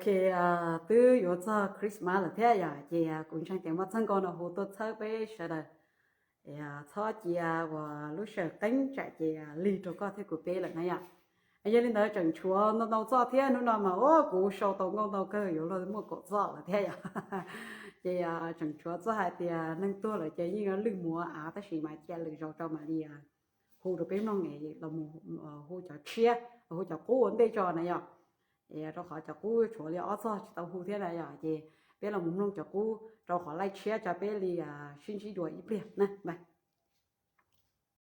Ces twb yuav txog Christmas lawm thiab yom, ces kuv ntseeg tias muaj txog nkaus no hu tuaj txhawb peb sawv daws txhob cia uas lub sij hawm qeeb tsam ces lig rau koj thiab kuv peb lawm na yom. Yog li ntawd tseem tshuav ntau ntau txoj thiab, hnub no mas ua kuv sau tau nkauj ntau kawg yuav luag muaj kaum txoj lawm thiab yom. Ces tseem tshuav txoj hais tias neeg tuag lawm ces yeej yuav lwj muav av, tab sis mas cia lwm zaus rau mam li hu rau peb mloog, hu cov tshiab, hu cov qub ua ntej tso na yom. Rau qhov cov qub tshuav li ob txoj tsis tau hu thiab na yom, ces peb los mus mloog cov qub rau qhov laij tshiab tso peb li sib ntsib dua ib pliag na.